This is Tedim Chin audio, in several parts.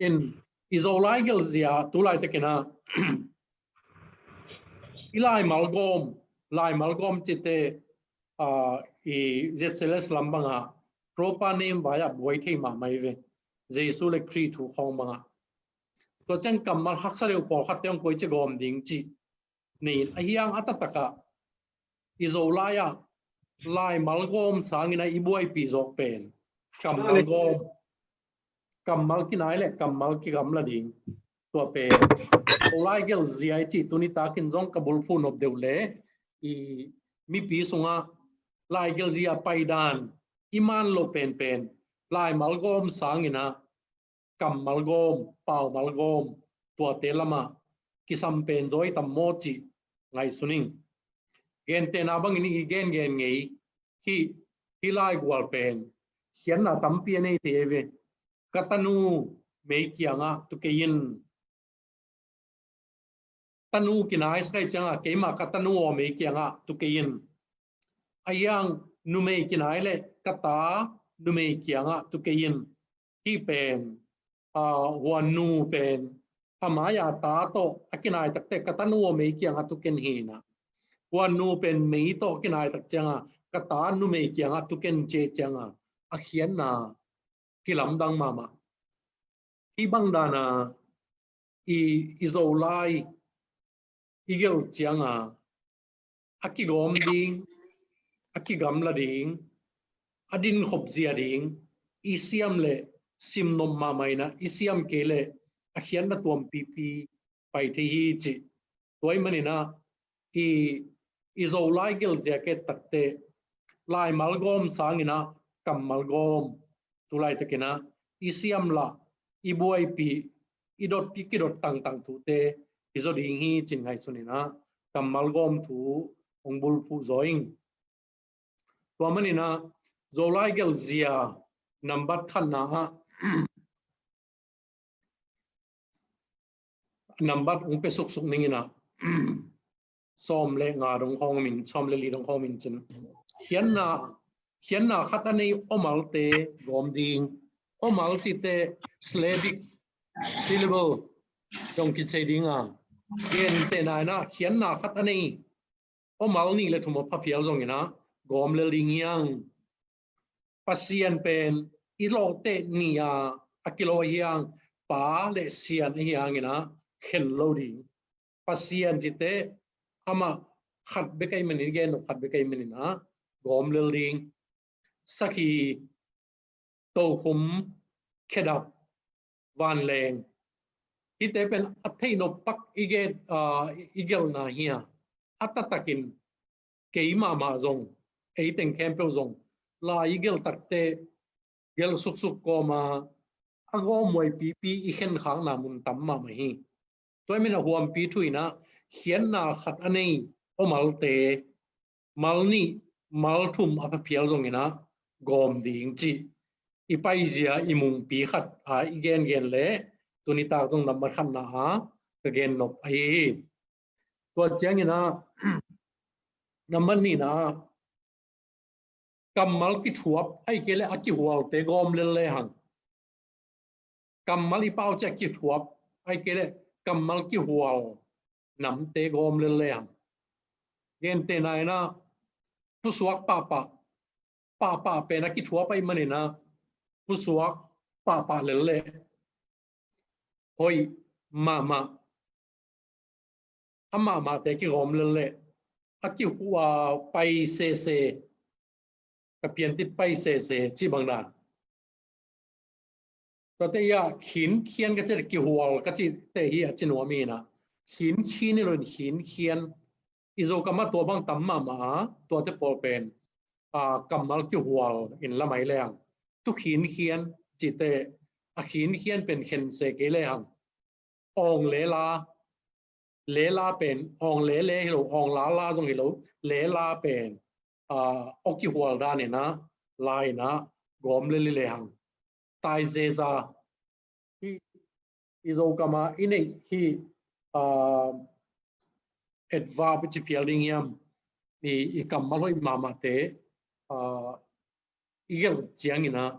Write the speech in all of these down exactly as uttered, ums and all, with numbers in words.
In, i Zolai gelhzia tu laitakin ah i laimal gawm, laimal gawm cihte, ah, i Z C L S lam bangah proper name vai-ah buai thei mahmah hi ve. Jesu le Khrih thu khawng bangah. Tua ciang kammal haksa deuh pawlkhatte hong koici gawm ding cih nei in, ahi hang a taktakah i Zolai ah laimal gawm sangin ah i buaipih zawk pen kammal gawm, kammal kinai le kammal kigamla ding. Tua pen Zolai gelhzia i cih tuni takin zong ka bulphuh nop deuh le i mipi sungah lai gelhzia paidan i man loh penpen laimal gawm sangin ah kammal gawm, paumal gawm, tuate lamah kisam pen zaw i tam maw cih ngaihsun ing. Gentehna bangin i gengen ngei hih, hih laigual pen khiatna tampi a nei thei hi ve. Ka tanu mei kiangah tu kei in. Tanu kinai sak ahih ciangah, keimah ka tanu aw mei kiangah tu kei in. Ahi hang numei kinai le ka ta numei kiangah tu kei in. Hih pen, ah, huannu pen a mai-a ta tawh a kinai takteh ka tanu aw mei kiangah tu ken hi in ah. Huannu pen mei tawh kinai tak ciangah ka ta numei kiangah tu ken cih ciangah a khiatna kilamdang mahmah. Hih bang dana i, i Zolai i gelh cianga a kigawm ding, a kigamla ding, a dinkhop zia ding i siam leh simnop mahmah in ah, i siam kei leh a khiatna tuampipi pai thei hi cih. Tua ahih manin ah i, i Zolai gelh zia ke takteh laimal gawm sangin ah kammal gawm, tu laitakin ah i siam lah, i buaipih, i dotpih, kidot tangtang thute i zaw ding hi cih ngaihsun in ah kammal gawm thu hong bulphuh zaw ing. Tua manin ah Zolai gelh zia nambat khatna ah nambat hong pia suksuk ning in ah, sawm le nga dong khawng om in, sawm le li dong khawng om in cin. Khiatna, khiatna khat a nei awmalte gawm ding. Awmal cihte syllabic, syllable dong kithei ding a. Gentehna in ah khiatna khat a nei awmal nih le thum a pha phial zongin ah gawm lel ding hi hang. Pasian pen i lawhteh nih a, a kilawh hi hang, Pa le Sian ahi hangin ah khen lo ding. Pasian cihte amah khat bek ahih manin, gen nop khat bek ahih manin ah gawm lel ding. Sakhi, tokhom, khedap, vanleng. Hihte pen a theih nop pak i gen, aa, i gelhna hi a, a taktakin kei mahmah zong, ei teng khempeuh zong lai i gelh takteh gelh suksuk kawma a gawm huaipipi i khenkhakna mun tam mahmah hi. Tua ahih manin a huampi thu in ah khiatna khat a nei awmalte mal nih mal thum a pha phial zongin ah gawm ding cih i paizia, i mungpi khat a i gengen leh tuni tak zong nambat khatna a ka gen nop ahi hi. Tua ciangin ah nambat nihna ah kammal kithuap ahih kei leh a kihualte gawm lel le hang. Kammal i pau ciang kithuap ahih kei leh kammal kihual namte gawm lel le hang. Gentehna in ah pusuak pahpah, pahpah pen a kithuap ahih manin ah pusuak pahpah lel le hoih mahmah, a mahmahte kigawm lel le a kihua pai sese, ka piantit pai sese cih bang dan. Tuate hi a khinkhian ka cih, kihual ka cihte hi a ci nuam hi in ah, khinkhin hi lo in khinkhian. I Zokam ah tua bang tam mahmah a, tuate pawl pen, a, kammal kihual in lamai leng. Tu khinkhian cihte, a khinkhian pen khen se kei le hang. Awng lela, lela pen, awng lele hi lo, awng lala zong hi lo, lela pen, a, aw kihual dan in ah, la in ah gawm lel hi le hang. Tai zeza, hih i Zokam ah i neih hih, a, adverb i ci phial ding hiam, i, i kammal hoih mahmahte, a, i gelh ciangin ah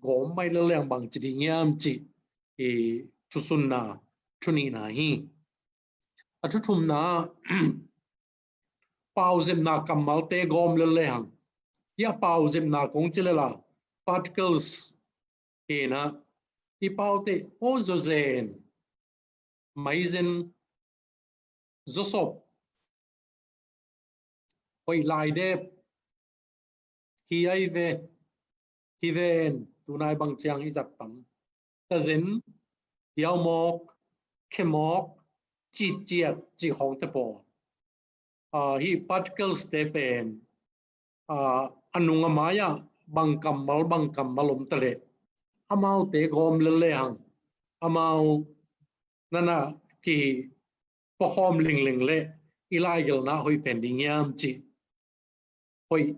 gawm mai lel leng bang ci ding hiam cih i thusunna thunihna hi. A thuthumna, pauzepna kammalte gawm lel lehang. Ia pauzepna kong ci lela, particles hi na, i paute aw zawzen, maizen, zawsop, hoih laidep, hi ai ve, hi ven, tunai bang ciang i zat tam. Tazen, hiaumawk, khemawk, citciat, cih khawngte pawl. Ah, hih particles te pen, ah, a nung a mai-ah bang kammal, bang kammal om ta leh, amaute gawm lel lehang, amau nana kipuakhawm lingling leh i laigelna hoih pen ding hiam cih, hoih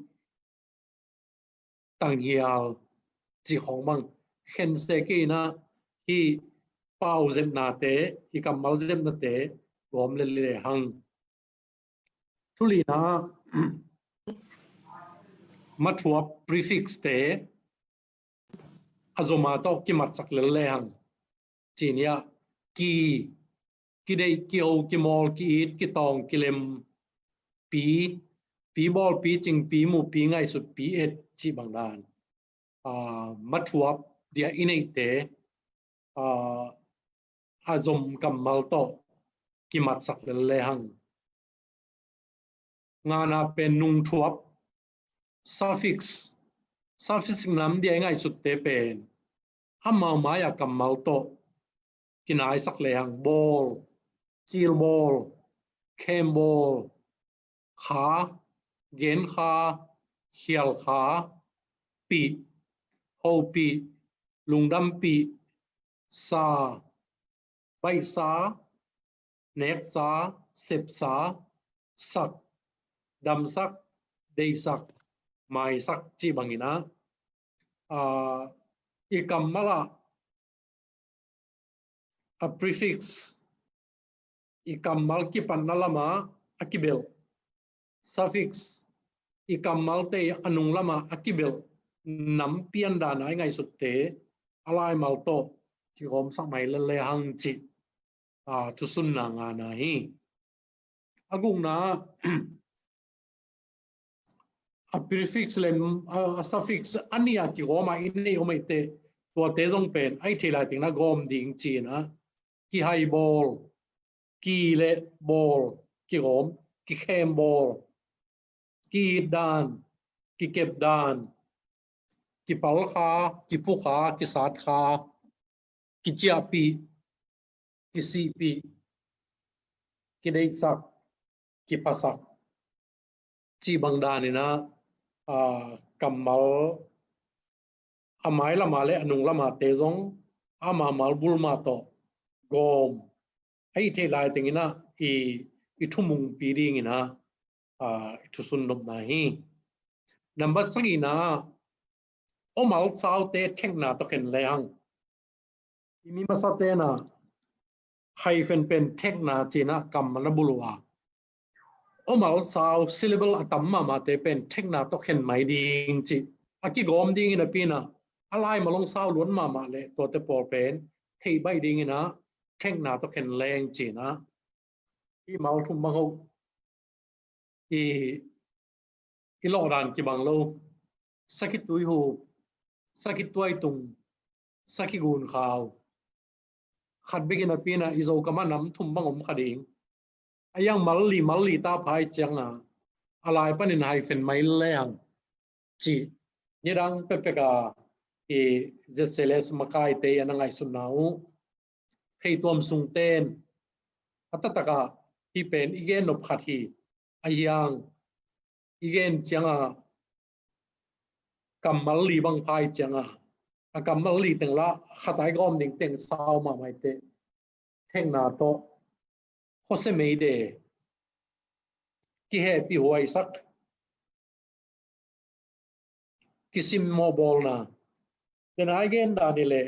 tanghial cih khawng bang khense kei na, hih pauzepnate, i kammal zepnate gawm lel lehang. Thulina, mathuap prefix te a zoma tawh kimatsak lel lehang. Cih nia, ki, kideih, kiho, kimawl, ki-it, kitawng, kilem, pi, pi bawl, pi cing, pi mu, pi ngaihsut, pi et cih bang dan. Ah, mathuap dia i neihte, ah, a zom kammal tawh kimatsak lel lehang. Ngana pen nungthuap, suffix, suffix nam dia i ngaihsutte pen amau mai-a kammal tawh kinaisak lehang, bawl, cilbawl, khembawl, kha, genkha, khialkha, pih, hopih, lungdampih, sa, baihsa, neksa, sepsa, sak, damsak, deihsak, maisak cih bangin ah, ah, i kammal ah a prefix, i kammal kipatna lama a kibelh, suffix, i kammalte a nung lama a kibelh nam pian dana i ngaihsutte a laimal tawh kigawmsak mai lel lehang cih, ah, thusunna ngana hi. A gukna, a prefix le, a, a suffix a nih a kigawm a i neih om ahih teh, tuate zong pen a i theih lai teng na gawm ding ci-in ah, kihaibawl, ki le bawl kigawm, kikhembawl, ki-it dan, kikep dan, kipalkha, kiphukha, kisatkha, kiciahpih, kisihpih, kideihsak, kiphasak cih bang danin ah, ah, kammal a mai lama le a nung lamate zong a mamal bul mah tawh gawm a i theih lai tengin ah i, i thumungpi dingin ah, ah, i thusun nopna hi. Nambat sagihna ah, omal saute thekna tawh khen lehang. I mi masate'n ah hyphen pen thekna ci-in ah kammal na bul uh a, omal sau syllable a tam mahmahte pen thekna tawh khen mai ding cih a kigawm dingin a pi-in ah, a laimal hong sau luat mahmah leh tuate pawl pen theih baih dingin ah thekna tawh khen leng ci-in ah, i mal thum bang hoh, i, i lawhdan kibang lo, sakhi tuihup, sakhi tuaitung, sakhi gunkhau. Khat bekin a pi-in ah i Zokam ah nam thum bang om kha ding. A iang mal li, mal li ta pha ahih ciangin ah, a lai panin hyphen mai lehang cih, nidang pekpek a i Z C L S makaite a na ngaihsutna uh. Phei tuam sungte'n a taktak ah hih pen i gen nop khat hi. A hiang i gen ciangin ah kammal li bang pha ahih ciangin ah, a kammal li teng lah khat a i gawm ding teng sau mahmah ahih teh, thekna tawh, khuasia meide, kihehpihhuaisak, kisimmawhbawlna. Tena i gen dan hi leh,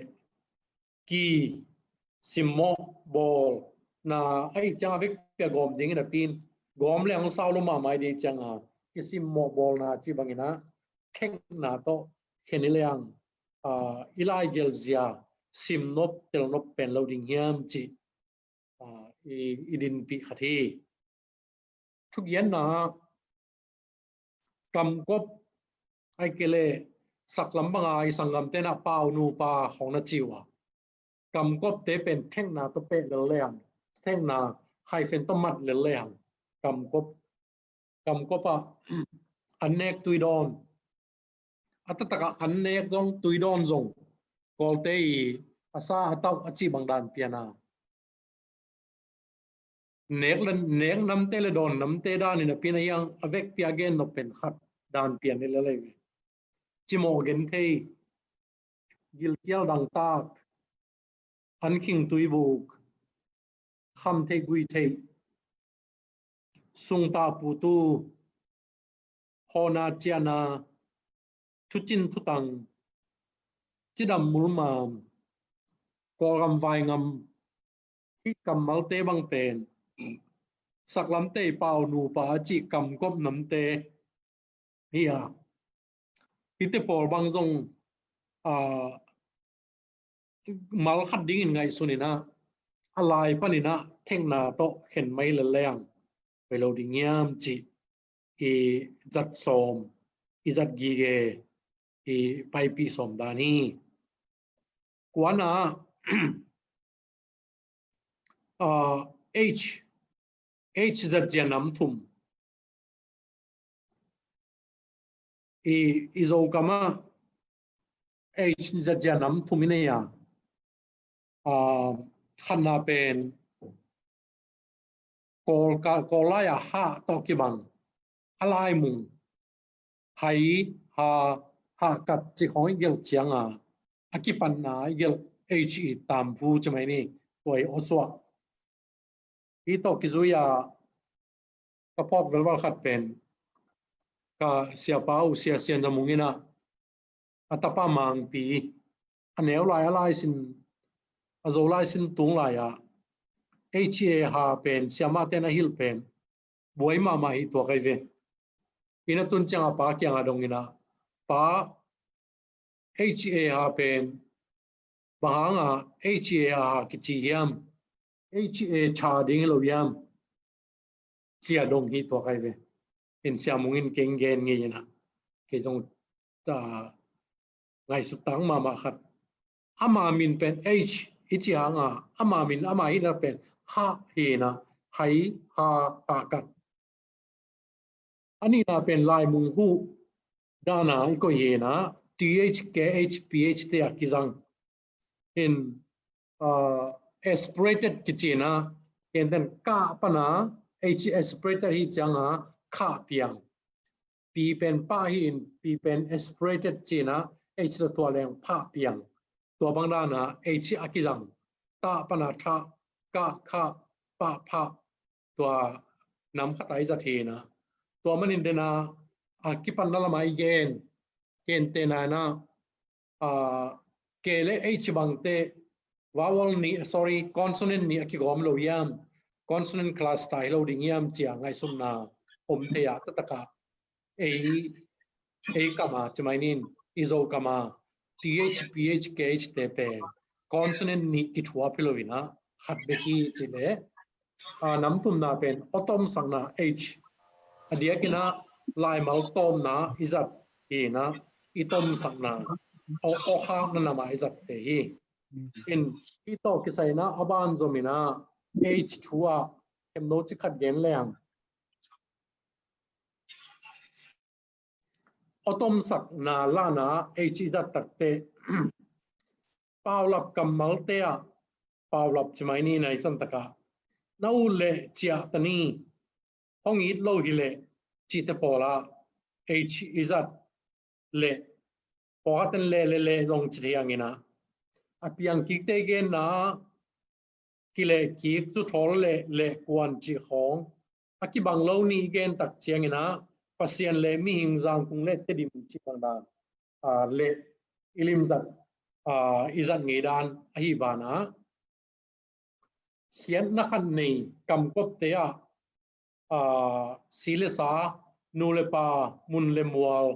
kisimmawhbawlna ahih ciangin a vekpi a gawm dingin a pi-in, gawm leng hong sau lo mahmah i ding ciangin ah, kisimmawhbawlna cih bangin ah thekna tawh khen i lehang, ah, i laigelzia sim nop, tel nop pen lo ding hiam cih, ah, i, i dinpih khat hi. Thugianna ah kamkop, ai ke le saklam banga i sanggamte na pau nupa hong na ci uh a, kamkopte pen thekna tawh peh lel leng, thekna hyphen tawh mat lel leng, kamkop, kamkop ah an nek tui dawn, a taktak ah an nek zong tui dawn zong, Kawlte i a sa a tauh a cih bang dan pian a, nek le, nek namte le dawn namte dan in a pian a hiang a vekpi a gen nop pen khat dan pian ni le lei ve. Cimawh genthei, gilkial dangtak, an khing tuibuk, kham theih gui theih, sungta putu, hawna ciana, thucin thutang, cidam mulmam, Kawlgam vaingam, hih kammalte bang pen saklamte i pau nupa a cih kamkop namte hi a, hihte pawl bang zong, ah, mal khat dingin ngaihsun in ah, a lai panin ah thekna tawh khen mai lel leng, hoih lo ding hiam cih i zat sawm, i zat gige, i paipih sawm dan hi. Kuana, ah, H, H zat zia nam thum. I, i Zokam ah H zat zia nam thum i nei a. Ah, khatna pen Kawl ka, Kawl lai a ha tawh kibang, a laimung, hai, ha, ha kat cih khawng i gelh ciang a, a kipatna i gelh H i tamphu ci mai ni, tua i awsuah. Hih tawh kizui a ka phawk velval khat pen ka siapa uh, Sia Sian Za Mung in ah, a tapa Mangpi, a neu lai, a lai sin, a Zo lai sin tung lai ah, H A ha pen siamahte na hilh pen buai mahmah hi tuak ai ve. Inn a tun ciang a pa kiang a dong in ah, pa, H A ha pen bang hang a H A ha kici hiam? H A tha ding hi lo hiam? Ci a dong hi tuak ai ve. In Sia Mung in kei gen ngei in ah, kei zong, ah, ngaihsut tang mahmah khat. Ama min pen H i ci hang a, ama min, ama hihna pen ha hi in ah, hai, ha, ha kat. A nihna pen laimung huh dan a i koih hi in ah, T H, K H, P H te a kizang. In, ah, aspirated kici in ah, ken ten ka pan a, H aspirated hi ciang a, kha piang. Pi pen pa hi in, pi pen aspirated ci in ah, H tawh tuah leng pha piang. Tua bang dan a H a kizang. Ta pan a tha, ka, kha, pa, pha. Tua nam khat a i zat hi in ah, tua manin den a, a kipatna lam a i gen, gen te na in ah, ah, K le H bangte vowel nih, sorry, consonant nih a kigawm lo hiam, consonant cluster hi lo ding hiam ci a ngaihsutna om thei a, taktak a ei, ei kam a ci mai ni, i Zokam a T H, P H, K H te pen consonant nih kithuap hi lo in ah, khat bek hi ci leh, ah, nam thumna pen aw tomsakna H, a diak in ah laimal tawpna i zat hi in ah, i tomsakna, aw, aw khakna nam a i zat te hi. In, hih tawh kisai in ah a ban zom in ah, H thu ah khemno ci khat gen leng, aw tomsakna lana H i zat takte, paulap kammalte ah, paulap ci mai ni, nai san tak a, na ut leh ciah ta ni, hong it lo hi leh cihte pawl ah H i zat leh, pawlkhat in leh, leh, leh zong ci thei hang in ah, a piang kikte genna, kileh kik, cuthawl leh, leh kuan cih khawng a kibang lo nih i gen tak ciang in ah, Pasian leh mihing, Zangkung leh Tedim cih bang dan, ah, leh i limzat, ah, i zat ngei dan ahi ban ah, khiatna khat nei kamkopte ah, ah, si le sa, nu le pa, mun le mual,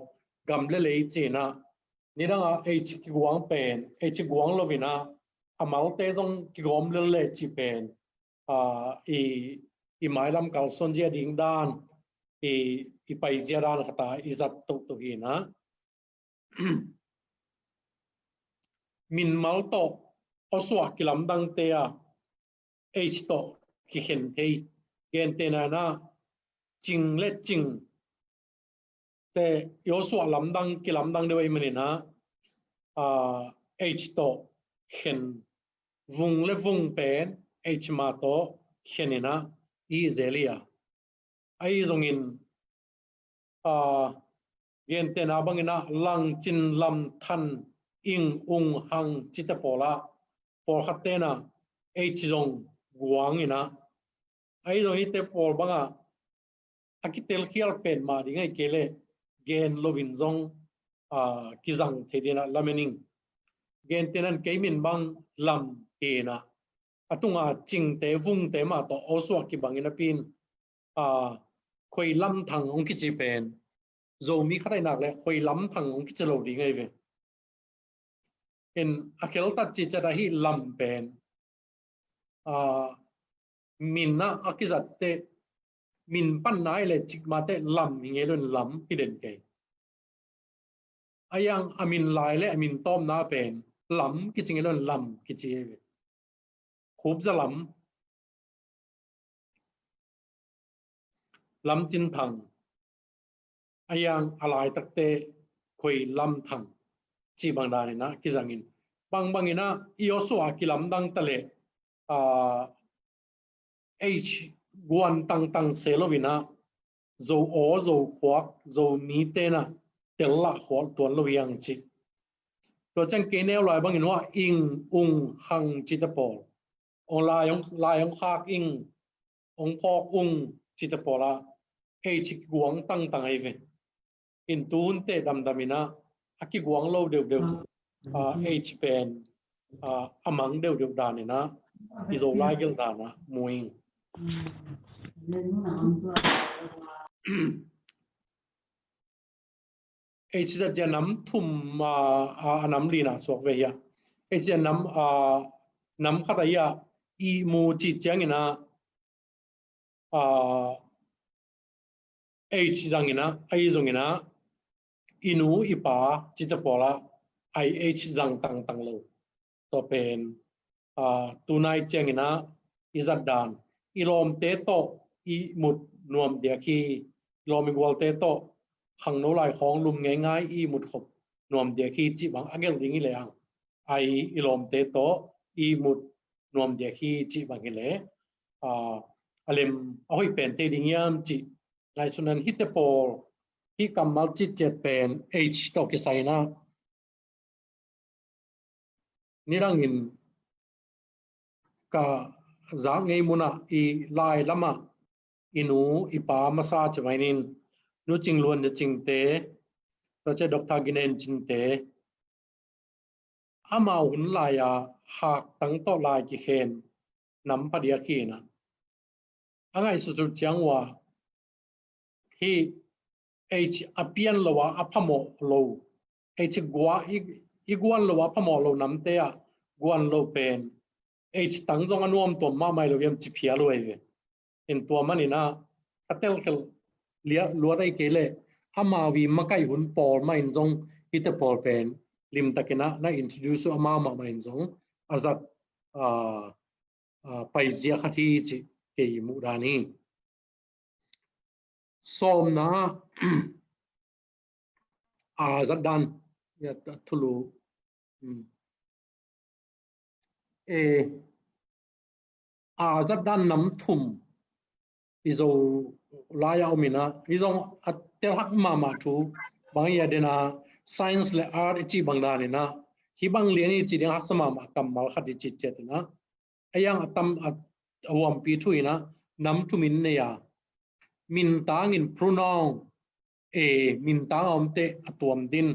gam le lei ci in ah, nidang a H kiguang pen, H kiguang lo in ah, a malte zong kigawm lel leh cih pen, ah, i, i mailam kalsuan zia ding dan, i, i pai zia dan khat a i zat tohtoh hi na. Min mal tawh awsuah kilamdangte ah H tawh kikhen thei. Gentehna in ah cing le cing te i awsuah lamdang kilamdang deuh ahih manin ah, ah, H tawh khen, vung le vung pen H mah tawh khen in ah i zel hi a. Ahi zongin, ah, gentehna bangin ah lang, cin, lam, than, ing, ung, hang cite pawl ah pawlkhat ten ah H zong guang in ah, ahi zongin hihte pawl bang ah a kitelkhial pen mah ding ahih kei leh gen loin zong, ah, kizang thei ding in ah lamen ing. Gentehna in kei min bang Lam hi in ah, a tunga cingte vungte mah tawh awsuah kibangin a pin, ah, Khuai Lam Thang hong kici pen Zomi khat ahih nak leh Khuai Lam Thang hong kici lo ding ahi ve. In a kheltat cih ciat ah hih Lam pen, ah, min ah a kizat teh, min panna ahih leh cikmah teh Lam hi ngei lo in Lam hi den kei. A iang a min lai le a min tawpna pen Lam kici ngei lo in Lam kici hi ve. Khup Za Lam, Lam Cin Thang, a iang a laitakte Khuai Lam Thang cih bang dan in ah kizang in, bangbang in ah i awsuah kilamdang ta leh, ah, H guan tangtang se lo in ah Zo aw, Zo khuak, Zomi ten ah tel lah khuak tuan lo hi hang cih. Tua ciang kei neu lai bangin hua ing, ung, hang cite pawl, ong lai ong, lai ong khak ing, ong phawk ung cite pawl ah H kiguang tangtang ahi ve. In tu hun teh damdam in ah a kiguang lo deuhdeuh, ah, H pen, ah, a mang deuhdeuh dan in ah i Zolai gelh dan ah mu ing. H zat zia nam thum, ah, ah, a nam lina suak ve hi a. H zat nam, ah, nam khat ahi a, ihmu cih ciangin ah, ah, H zang in ah, ahi zongin ah, i nu i pa cite pawl ah I H zang tangtang lo. Tua pen, ah, tunai ciangin ah i zat dan, i lawmte tawh ihmut nuam diak hi, i lawm i gualte tawh khangno lai khawng lum ngeingai ihmut khop nuam diak hi cih bang a gelh ding hi leh ang, I i lawmte tawh ihmut nuam diak hi cih bang hi leh, ah, a lem a hoih pen thei ding hiam cih ngaihsutna in hihte pawl, hih kammal citciat pen H tawh kisai in ah, nidangin ka zak ngei mun ah i lai lam ah i nu i pa masa ci mai ning, Nu Cing Luan Cingte, tua ciang Doctor Ginen Cinte, amau hun lai-a haktang tawh lai kikhen nam pha diak hi in ah, a ngaihsutsut ciang uh ah hih H a pian lo a, a phamawh lo, H gua, i, i guan lo a phamawh lo namte ah guan lo pen H tang zong a nuamtuam mahmah hi lo hiam ci phial uh ahi ve. In tua manin ah a telkhelh liah luat ahi kei leh amau i makaih hun pawl mah in zong hihte pawl pen limtakin ah na introduce uh amau mahmah in zong a zat, ah, ah, paizia khat hi cih kei i muh dan hi. Sawmna ah, a zat dan, ya, thulu. Hmm. E, a zat dan nam thum i Zolai ah om in ah, hih zong a telhak mahmah thu bang hi a, den a science le art i cih bang dan in ah, hih bang lian hi cih ding haksa mahmah kammal khat i cih ciat in ah, a iang a tam a, a huampi thu in ah nam thum in nei a, mintang in pronoun, e, mintang a omte a tuam din.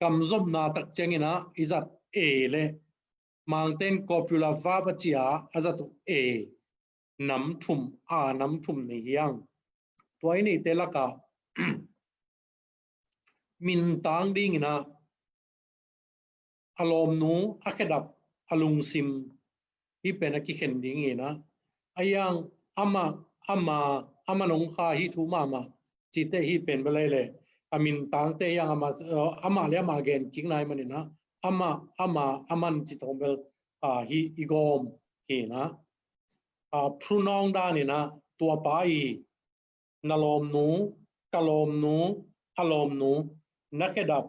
Kamzopna tak ciangin ah i zat e le Mangte in copula verb a ci a, a zat uh e, nam thum, a nam thum nei hi hang. Tua i neihte lakah mintang dingin ah a lawmnu a khedap a lungsim, hih pen a kikhen ding hi na. A hiang amah, amah, amah nong kha hi thu mahmah cihte hih pen bel ei le, a mintangte hiang amah, amah le amah gen kik nai manin ah, amah, amah, aman cih tawh bel, ah, hih i gawm hi na. Ah, pronoun dan in ah, tua pa i, na lawmnu, ka lawmnu, a lawmnu, na khedap,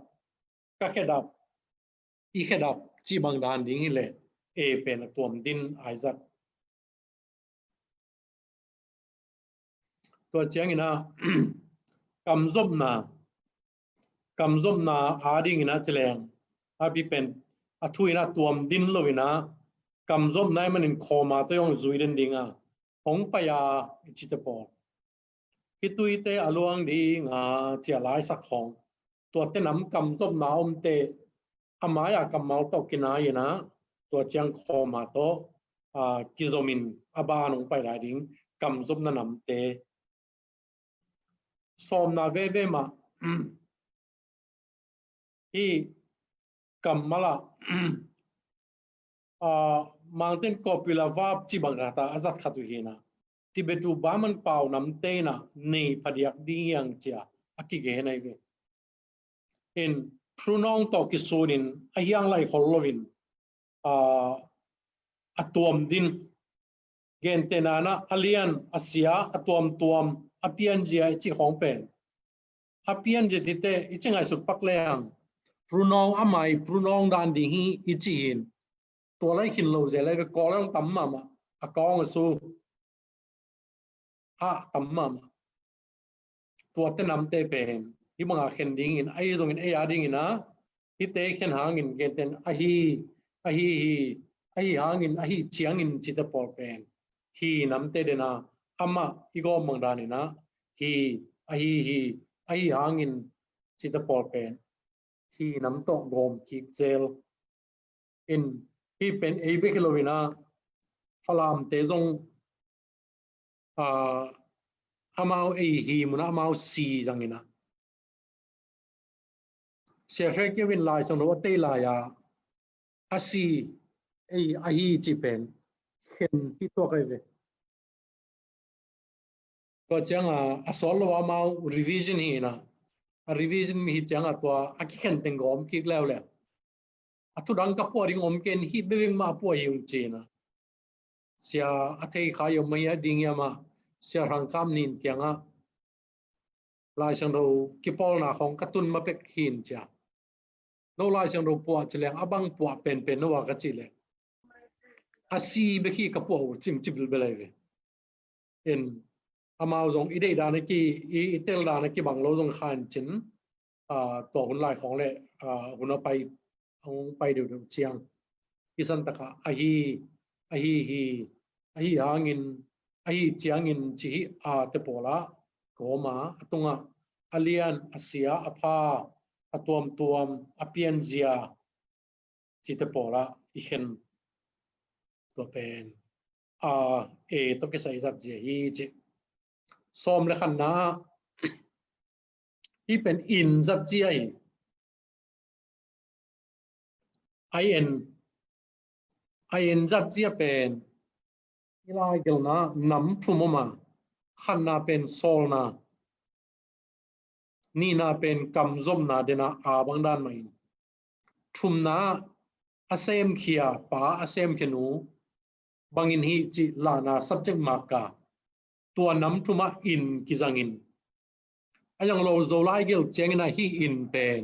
ka khedap, i khedap cih bang dan ding hi le, e pen a tuam din a i zat. Tua ciangin ah, kamzopna, kamzopna a dingin ah ci leng, a pi pen, a thu in ah tuam din lo in ah, kamzopna i manin khawm a tawh hong zui den ding a, hong pai a i cite pawl. Hih tuite a luang ding a ci a laisak hong. Tuate nam kamzopna omte, a mai-a kammal tawh kinai in ah, tua ciang khawm a tawh, ah, kizomin a ban hong pai lai ding, kamzopna namte. Sawmna veve mah, hih kammal ah, ah, Mangten copula verb cih bang khat a zat khat uh hi na. Tibet uh Baman pau namte in ah nei phadiak ding hiang ci a a kigen ahi ve. In pronoun tawh kisunin a hiang lai khol loin, ah, a tuam din. Gentehna in ah a lian, a sia, a tuamtuam, a pianzia i cih khawng pen. A pianzia cihte i ci ngaihsut pak leng, pronoun a mai, pronoun dan ding hi i cih hi in. Tua lai khin lo zel lai ve, Kawl hong tam mahmah, a kawng a su. A tam mahmah. Tuate namte pen hih bang a khen dingin, ahi zongin ei a dingin ah, hihte khen hangin gentehna, ahi, ahi hi, ahi hangin, ahi ciangin cite pawl pen, hi namte den a, amah i gawm bang dan in ah, hi, ahi hi, ahi hangin cite pawl pen, hi nam tawh gawm kik zel. In, hih pen ei bek hi lo in ah, Falamte zong, ah, amau ei hi mun ah amau si zang in ah. Sia Hre Keu in Lai Siangtho a tei lai a, a si, ei, ahi cih pen khen hi tuak ahi ve. Tua ciang a, a sawt lo amau revision hi in ah, a revision hi ciang a tua a kikhen teng gawm kik leuleu. A thu dang ka puah ding om ken, hih bek mah a puah hi ung ci in ah. Sia a thei kha i om mah hi a ding hiam ah, Sia Rang Kam Nin kiangah, Lai Siangtho kipawlna khawng ka tun ma pek hi in ci a. No Lai Siangtho puah ci leng, a bang puah penpen no a ka cih leh, a si bek hi ka puah uh cih, cih bilbel ahi ve. In, amau zong i deih dan a ki, i, i tel dan a kibang lo zong kha in cin, ah, tua hun lai khawng le, ah, hun a pai, hong pai deuhdeuh ciang. I san takah, ahi, ahi hi, ahi hangin, ahi ciangin, ci hi a te pawl ah, gawm a, a tungah, a lian, a sia, a pha, a tuamtuam, a pianzia, cite pawl ah i khen. Tua pen, a, e tawh kisai zat zia hi ci. Sawm le khatna, hih pen in zat zia hi. I N, I N zat zia pen, i laigelhna nam thum om a, khatna pen sawlna, nihna pen kamzopna den a, a bang dan mah in. Thumna, a semkhia pa, a semkhia nu, bangin hi cih lahna subject mark a, tua nam thum ah in kizangin. A zang lo Zolai gelh ciangin ah hih in pen,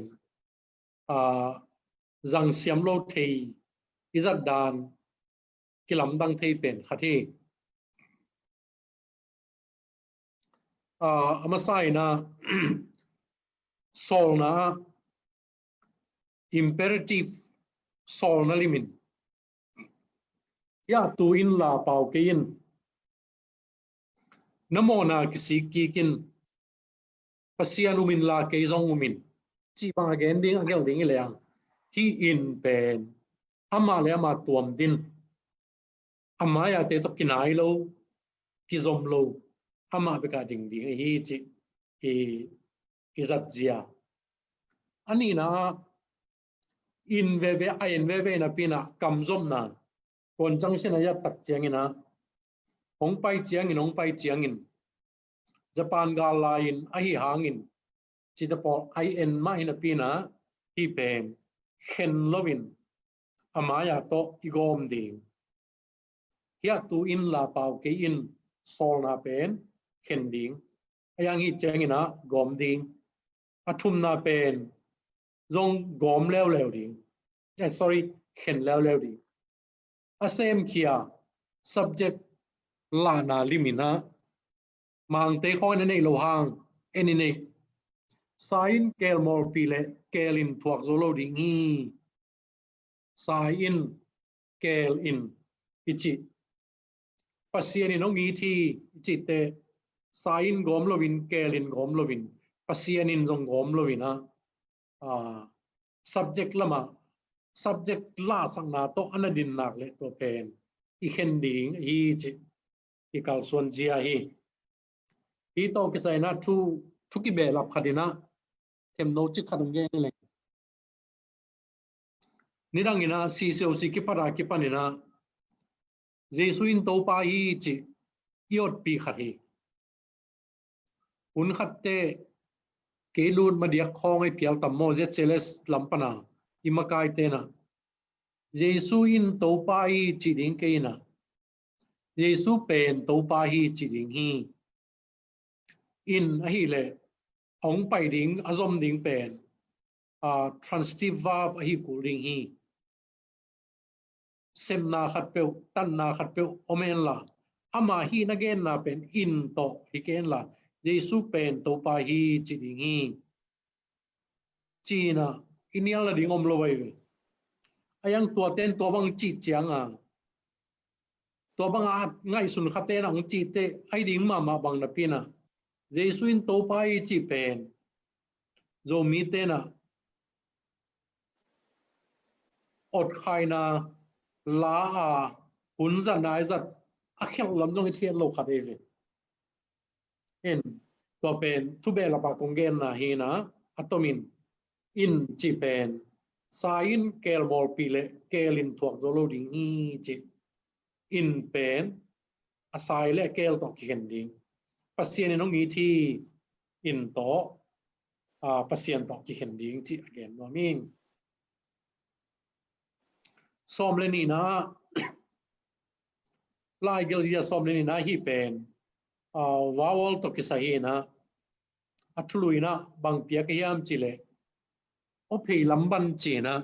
ah, zang siam lo thei, i zat dan kilamdang thei pen khat hi. Ah, a masa in ah, sawlna, imperative, sawlna lim in, hiah tu in la pau kei in, na mawhna kisik kik in, Pasian um in la kei zong um in, cih bang a gen ding, a gelh ding hi leng, hih in pen amah le amah tuam din, a mai-ate tawh kinai lo, kizom lo, amah bek a ding ding ahi cih i, i zat zia. A nihna ah, in veve, a en veve napi-in ah kamzopna conjunction a i et tak ciangin ah, hong pai ciangin, hong pai ciangin, Japan gal lai-in ahi hangin, cite pawl a en mah hi napi-in ah, hih pen khen loin a mai-ah tawh i gawm ding. Hiah tu in, la pau kei in, sawlna pen khen ding. A yang hi ciangin ah gawm ding. A thumna pen zong gawm leuleu ding. Eh, sorry, khen leuleu ding. A semkhia subject lahna lim in ah, Mangte khawng in a neih loh hang en i nei. Sa in keel mawlpih leh keel in thuak zo lo ding hi. Sa in keel in i cih. Pasian in hong it hi i cihte, sa in gawm loin, keel in gawm loin, Pasian in zong gawm loin ah, ah, subject lamah, subject lahsakna tawh a na din nak leh tua pen i khen ding hi cih i kalsuan zia hi. Hih tawh kisai-in ah thu, thu kibehlap khat in ah themno cik khat hong gen leng. Nidang in ah C C O C kipat a kipan in ah Jesu in Topa hi cih i otpih khat hi. Hun khatte kei lut madiak khawng ei phial tam maw, Z C L S lam pan a i makaite in ah Jesu in Topa hi cih ding kei in ah, Jesu pen Topa hi cih ding hi. In ahih leh a hong pai ding, a zom ding pen, ah, transitive verb ahi kul ding hi. Sepna khatpeuh, tanna khatpeuh om hen la, ama hih na genna pen in tawh hi kei hen la, Jesu pen Topa hi cih ding hi, ci-in ah i nial nading om lo ahi ve. A yang tuate in tua bang cih ciang a, tua bang a ngaihsun khatte in ah hong cihte ahi ding mahmah bang napi-in ah, Jesu in Topa hi cih pen Zomite in ah otkhaina la a hun zat nai zat a khelh lam zong i theih lo khat ahi ve. In, tua pen thu behlap a kong genna hi-in ah, a tomin in cih pen sa in keel mawlpih leh keel in thuak zo lo ding hi cih. In pen a sa leh a keel tawh kikhen ding. Pasian in hong it hi, in tawh, ah, Pasian tawh kikhen ding cih a gen nuam ing. Sawm le nihna, lai gelhzia sawm le nihna hih pen, ah, vowel tawh kisai hi-in ah, a thulu in ah bang piak ka hiam cih leh, aw phei lamban ci-in ah,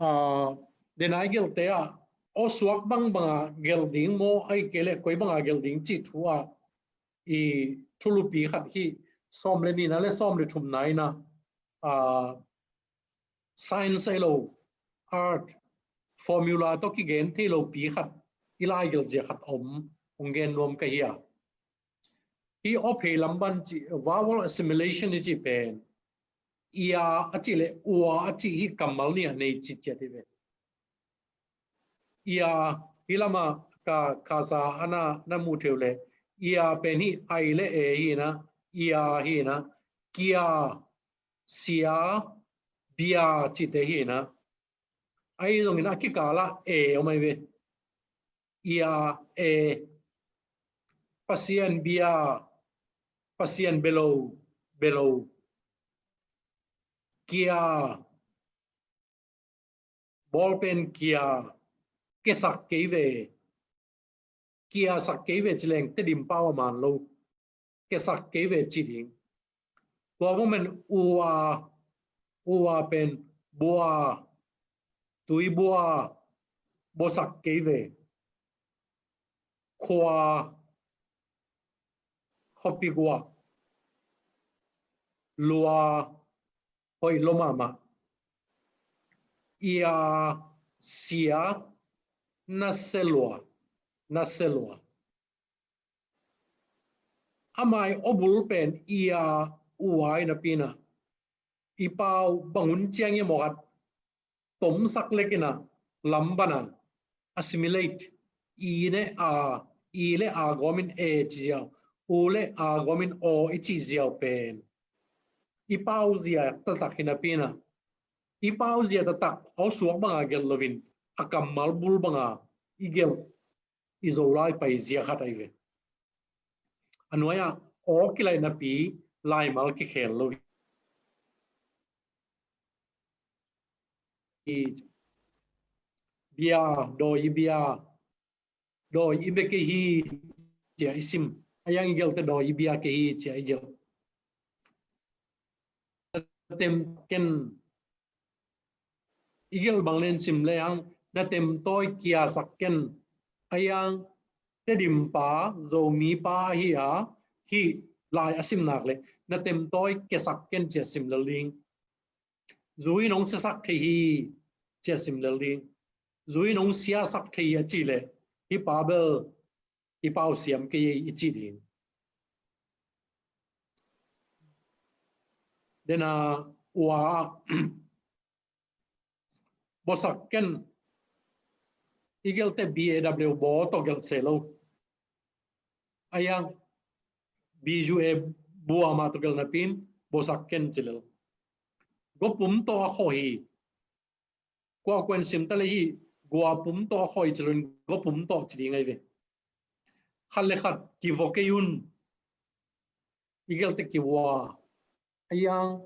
ah, denai gelhte ah aw suak bangbang a gelh ding maw, ahih kei leh koi bang a gelh ding cih thu ah i thulupi khat hi. Sawm le nihna le sawm le thumna in ah, ah, science ahi lo, art, formula tawh kigen thei lo pi khat i lai gelhzia khat om, hong gen nuam ka hi a. Hih aw phei lamban cih, vowel assimilation i cih pen, ia a cih leh ua a cih hih kammal nih a nei citciat hi ve. Ia, hih lamah ka, ka sa a na, na muh thei uh leh, ia pen hih ai le e hi-in ah, ia hi-in ah, kia, sia, bia cihte hi-in ah. Ahi zongin a kikal ah e om ahi ve. Ia, e, Pasian bia, Pasian bia lo, bia lo, kia, bawlpen kia, kiasak kei ve, kiasak kei ve ci leng Tedim pau a man lo, kiasak kei ve ci ding. Tua bang pen ua, ua pen bua, tui bua, buasak kei ve. Khua, khuapi gua, lua, hoih lua mahmah. Ia, sia, nasia lua, nasia lua. A mai aw bul pen ia, ua hi napi-in ah, i pau bang hun ciang hiam aw khat tomsak lek in ah, lamban ah assimilate, i le a, i le a gawmin e ci ziau, u le a gawmin aw i cih ziau pen i pau zia taktak hi napi-in ah, i pau zia taktak a aw suak banga gelh loin a kammal bul banga i gelh i Zolai paizia khat ahi ve. A nuai-ah aw kilaih napi laimal kikhel lo hi. Bia, dawi i bia, dawi i bia kei hi, ci-a i sim. A yang i gelhte dawi i bia kei hi, ci-a i gelh. Na tem ken, i gelh bang len sim le hang, na tem tawi kiasak ken. A yang Tedim pa, Zomi pa ahi a, hih lai a sim nak le, na tem tawi kiasak ken ci-a sim lel ding. Zui nong siasak thei hi, ci-a sim lel ding. Zui nong siasak thei hi a ci le, hih pa bel i pau siam kei ei i ci ding. Dena ua bosak ken, i gelhte B A W bo tawh gelh se lo. A yang B U A bua mah tawh gelh napi-in bosak ken ci lel. Gopum tawh a khawh hi. Kua kua in sim ta le hi, guapum tawh a khawh hi ci loin gopum tawh ci ding ahi ve. Khat le khat kivua kei un. I gelhte kivua. A yang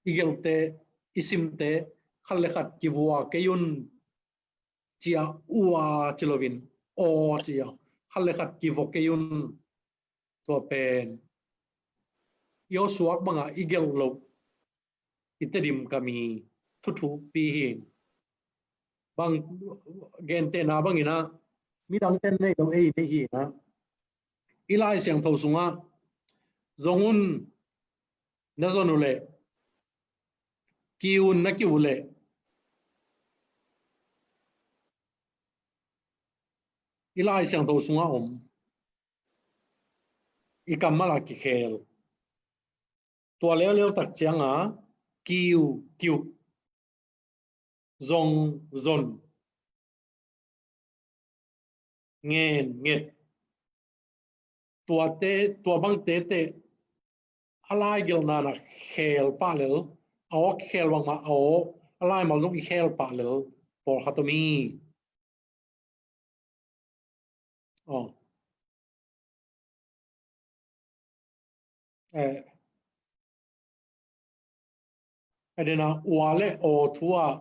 i gelhte, i simte, khat le khat kivua kei un. Ci-a ua ci loin aw ci-a, khat le khat kivua kei un. Tua pen i aw suak banga i gelh loh i Tedim kam i thuthupi hi. Bang, gentehna bangin ah midangte nei lo ei nei hi-in ah, i Lai Siangtho sungah zong un na zon uh leh, kiu un na kiu uh leh, i Lai Siangtho sungah om, i kammal a kikhel. Tua leuleu tak cianga kiu, kiu, zong, zon, ngen, nget. Tuate, tua bangte teh a lai gelhna na khel pah lel, a aw kikhel bangmah a aw, a laimal zong i khel pah lel pawlkhat om hi. Aw. Eh, a dena ua le aw thu-ah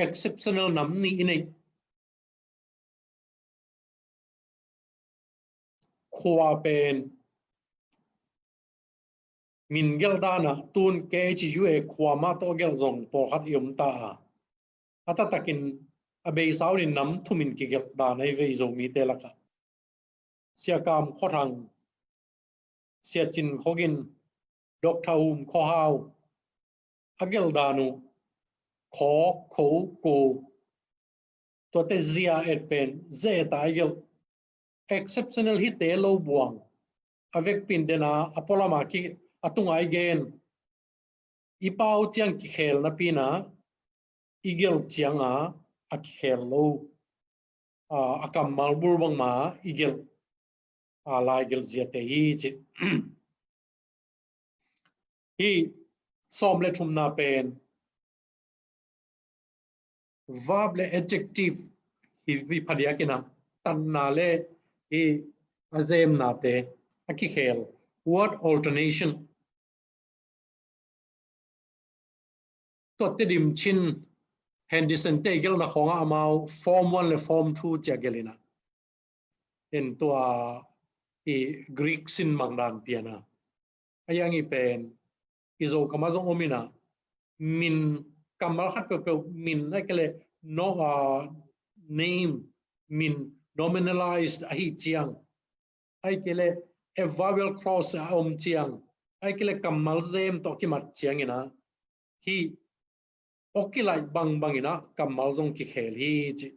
exceptional nam nih i neih. Khua pen min gelh danah tun K H U A khua mah tawh gelh zong pawlkhat i om ta a, a taktakin a beisa un in nam thumin kigelh dan ahi ve i Zomite lakah. Sia Kam Khua Thang, Sia Cin Khua Gin, Doctor Um Khua Hau, a gelh dan uh khaw, kho, ko, tuate zia et pen zia et a i gelh. Exceptional hite lo buang. A vekpi-in dena a pualama ki, a tunga i gen, i pau ciang kikhel napi-in ah i gelh cianga a kikhel lo, a, a kammal bul bangma i gelh, a, lai gelh ziate hi ci. Hih sawm le thumna pen verb le adjective hi, hi phadiakin ah tanna le hih a zemnate a kikhel, word alternation. Tua Tedim Chin Henderson te i gelhna khawngah amau form one le form two ci-a gelh in ah, en tua i Greek sin mang dan pian a, a yang i pen i Zo kamah zong om in ah, min, kammal khat peuhpeuh min, ahih kei leh no, ah, name, min, nominalized ahih ciang, ahih kei leh a vowel clause a om ciang, ahih kei leh kammal zem tawh kimat ciangin ah, hih aw kilaih bangbangin ah kammal zong kikhel hi ci.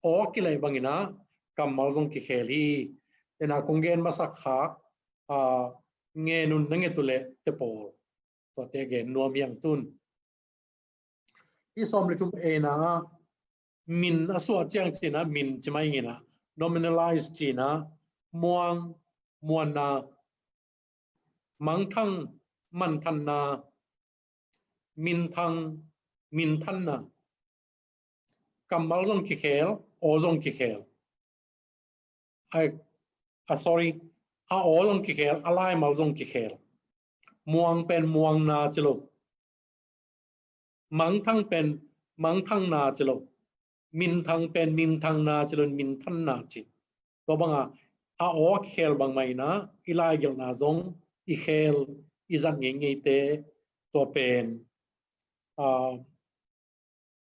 Aw kilaih bangin ah kammal zong kikhel hi. Ena kong gen masak khak, a, ngen un na nget uh leh te pawl, tuate gen nuam hi hang tun. Hih sawm le thum ena ah min a suah ciang ci-in ah min ci mai ing in ah, nominalize ci-in ah, muang, muanna, mangthang, manthanna, minthang, minthanna. Kammal zong kikhel, aw zong kikhel. A, a, sorry, a aw zong kikhel, a laimal zong kikhel. Muang pen muangna ci lo. Mangthang pen mangthangna ci lo. Minthang pen minthangna ci lo, minthanna ci. Tua banga a aw kikhel bangmah ina, i laigelhna zong i khel, i zat ngeingeite, tua pen, ah,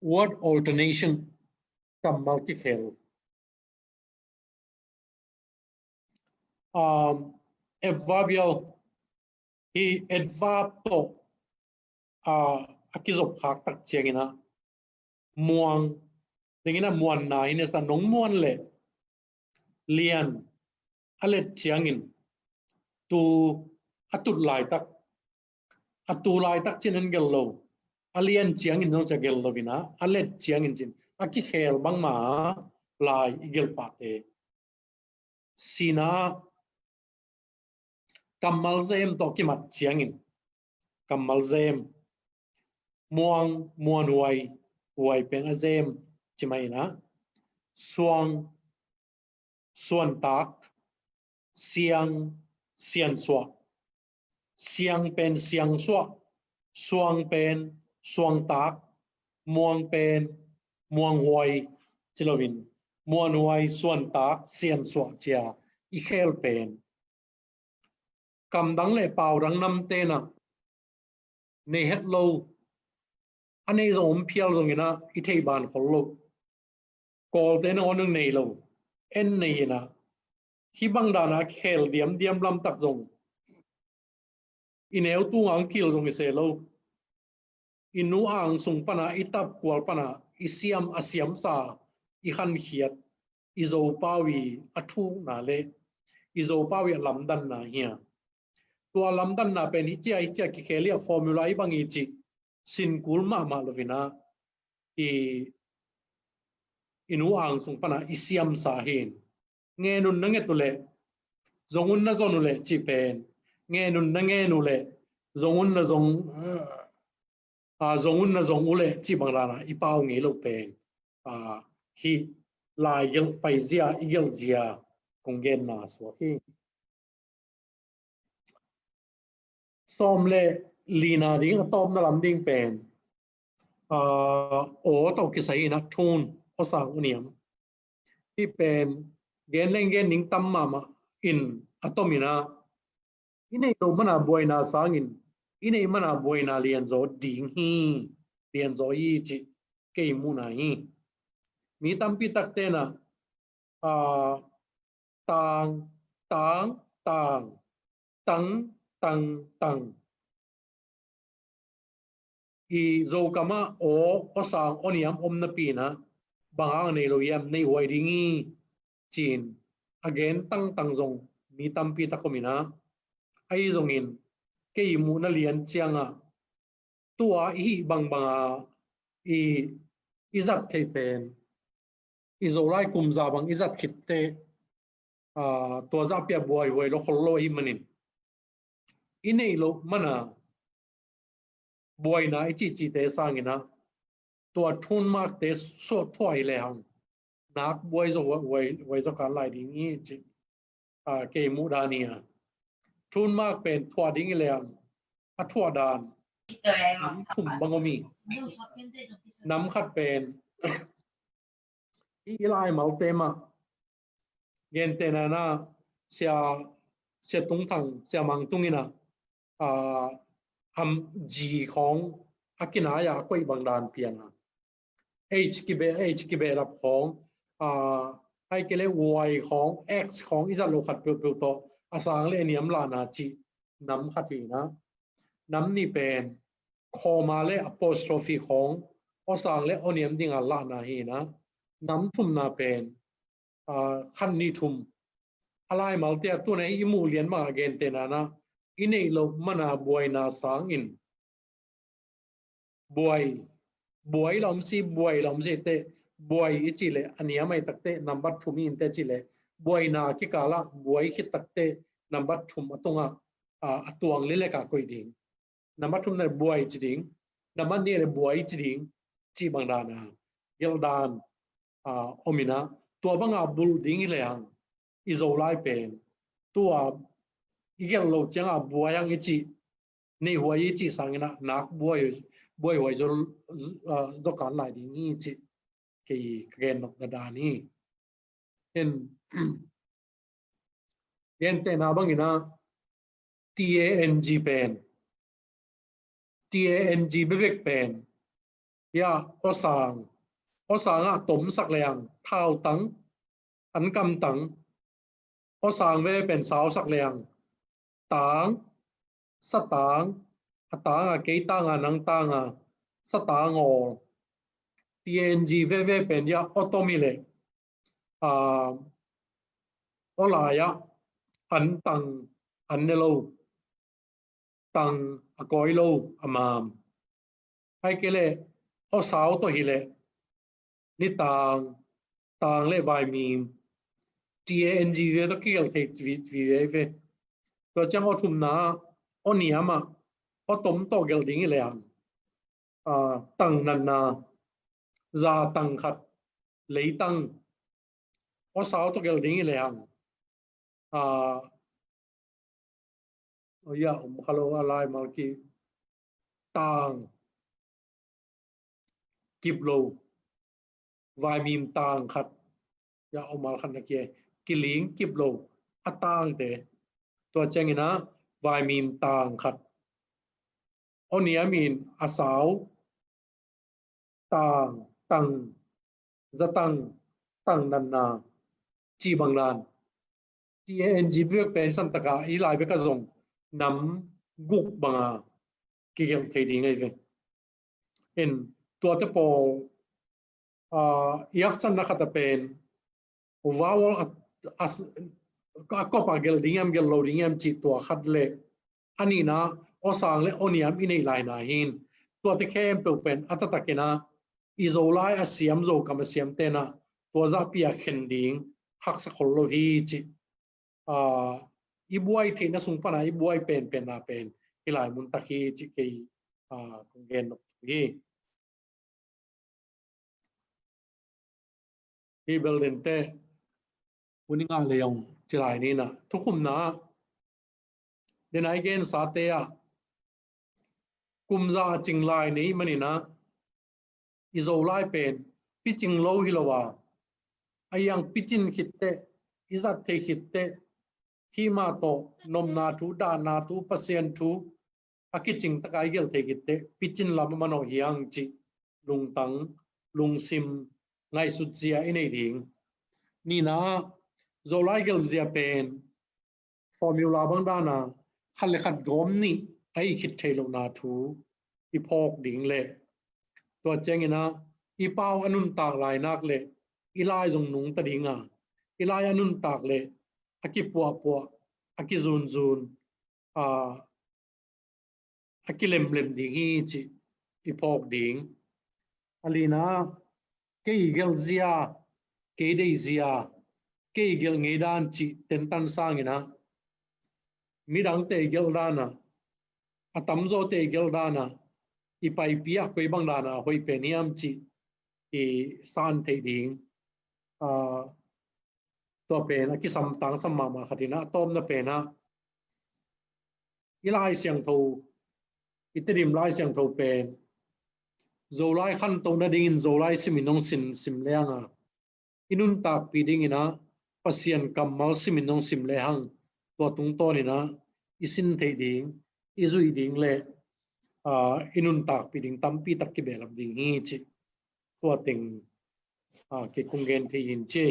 word alternation, kammal kikhel. Um, adverbial, hi adverb tawh, ah, a kizop khak tak ciangin ah, muang, dingin ah muanna hi nesa, nong muan leh, lian, a let ciangin, tu, a tut laitak, a tu laitak cin en gel lo, a lian ciangin zong cia gel lo ina, a let ciangin cin, a kikhel bangmah lai i gelh pahte. Sina, kammal zem tawh kimat ciangin, kammal zem, muang, muanhuai, huai pen a zem, ci mah ina, suang, suantak, siang, siansuah, siang pen siangsuah, suang pen suangtak, muang pen muanghuai, ci loin, muanhuai, suantak, siansuah cia i khel pen. Kamdang le paudang namte na, nei het lo, a nei zong om phial zongin ah, i theih ban khol lo. Kawlte na on nei lo, en nei ina, hih bang dana khel diamdiam lamtak zong, i neu tunga hong kil zong i se lo. I nu ang sung pana, i tapkual pana, i siam, a siamsa, i khankhiat, i Zopau i a thukna le i Zopau i a lamdanna hi a. Tua lamdanna pen hi cia, hi cia kikhel i a formula i bang i cih sinkul mahmah lo ina, i, i nu ang sung pana i siamsa hi. Ngen un na nget uh leh, zong un na zon uh leh cih pen, ngen un na ngen uh leh, zong un na zong, ah, zong un na zong uh leh cih bang dana i pau ngei lo pen, ah, hih laigelh paizia, i gelhzia kong genna suak hi. Sawm le lina ding, a tawpna lam ding pen, ah, aw tawh kisai ina, thun, aw sang, aw niam. Hih pen gen leng gen ding tam mahmah in, a tom ina, i neih loh mana buaina sangin i neih mana buaina lianzaw ding hi, lianzaw hi cih kei muhna hi. Mi tampi takte na, ah, tang, tang, tang, tang, tang, tang. I Zokam ah aw, aw sang, aw niam om napi ina, bang hang nei lo hiam, neih huai ding hi, ci-in a gen tangtang zong mi tampi tak om ina, ahi zongin kei muhna lian ciangah, tua i hih bangbanga i, i zat theih pen, i Zolai kumza bang i zat khitte, ah, tua zahpia buaihuai lo khol lo ahih manin, i neih loh mana buaina i cihcihte sangina, tua thun makte suah thuah hi lehang, nak buai zaw, huai, huai zaw kan lai ding hi ci, ah, kei muh dan hi a. Thun mak pen thuah ding hi lehang, a thuah dan nam thum bang om hi. Nam khat pen, i, i laimalte mah, gentehna na, Sia, Sia Tung Thang, Sia Mang Tung ina, ah, am, G khawng a kinai-a a koih bang dan pianga, H kibeh, H kibeh lap khawng, ah, ahih kei leh Y khawng, X khawng i zat loh khat peuhpeuh tawh a sang le a niam lahna cih nam khat hi ina, nam nih pen comma le apostrophe khawng aw sang le aw niam dinga lahna hi ina, nam thumna pen, ah, khat nih thum, a laimalte ah tuna i muh lian mah gentehna na, i neih loh mana buaina sangin, buai, buai la om si, buai la om si teh, buai i cih leh a niam ahih tak teh nambat thum hi inteh cih leh, buaina kikalah buai khit tak teh nambat thum a tungah, ah, a tuang lilek a koih ding. Nambat thumna buai ci ding. na man ni le buai ci ding, ci bang dan a, gelh dan, a, om in a, tua bang a bulh ding hi le hang, i Zolai pen, tua i gelh lo ciang a buai hang i ci, nei huai i ci sang in a, nak buai, buai huai zo, a, zo kan lai ding hi ci, kei ka gen nop na dan hi. En, gen te na bang in a, T A N G pen. T A N G bebek pen. Ya, awsang. Awsang a tomsak le hang, thau tang, an kam tang. Awsang ve pen sausak le hang, tang, satang, a tang a, kei tang a, nang tang a, satang awl. T A N G ve ve pen ya, aw tom hi le, a, aw lai a, an tang, an ne lo, tang a kawi lo, a mam. Ai ke le, aw sau tawh hi le, ni tang, tang le vaimim. T A N G ve tawh kigelh thei vi, vi ve ve. Tua ciang aw thumna, aw niam a, aw tom tawh gelh ding hi le hang, a, tang natna, za tang khat, leitang, aw sau tawh gelh ding hi le hang, a, aw ya, om kha lo, a lai mal ki, tang, kip lo, vaimim tang khat, ya, aw mal khat na kia, kiling kip lo, a tangte, tua ciang in a, vaimim tang khat. Aw niam in a sau, tang, tang, zatang, tang natna, ci bang dan. T A N G bek pen san taka, i lai bek a zong nam guk bang a kigelh thei ding ai ve. En, tuate pawl, a, i haksatna khat a pen, vowel a, a, a kop a gelh ding hiam, gelh lo ding hiam ci tua khat le, a nihna, aw sang le aw niam i neih laina hin, tuate khempeuh pen a taktak in a, i Zolai a siam, Zokam a siam ten a, tua zahpi a khen ding haksa khol lo hi ci. A, i buai theihna sung pan a i buai penpen na pen hi lai mun tak hi ci kei, a, kong gen nop hi. Hi bel den te, uni nga le yong ci lai ni na, thukhumna, den ai gen sa te a, kum za a cing lai ni man in a, i Zolai pen, picing lo hi lo a, a yang picin khit te, i zat thei khit te, hi ma tawh, nopna thu, dahna thu, Pasian thu, a kicing taka i gelh thei khit te, picin lam a manawh hi hang ci, lungtang, lungsim, ngaihsut zia i nei ding. Nihna, Zolai gelh zia pen, formula bang dan a, khat le khat gawm nih a i khit thei lohna thu i phawk ding le, tua ciang in a, i pau a nuntak lai nak le, i lai zong nungta ding a, i lai a nuntak le, a kipuahpuah, a kizunzun, a, a kilemlem ding hi ci i phawk ding. A lina, kei gelh zia, kei deih zia, kei gelh ngei dan ci tentan sang in a, midangte gelh dan a, a tamzawte gelh dan a, i Paipih a koi bang dan a hoih pen hiam ci i san theih ding. A, tua pen a kisam tangsam mahmah khat in a, a tawpna pen a, i Lai Siangtho, i Tedim Lai Siangtho pen, Zolai khantoh nadingin Zolai simin hong sin sim le hang a, i nuntakpih dingin a, Pasian kammal simin hong sim le hang, tua tungtawnin a, i sin theih ding, i zuih ding le, a, i nuntakpih ding tampi tak kibehlap ding hi ci. Tua teng, a, kei kong gen thei hi ci.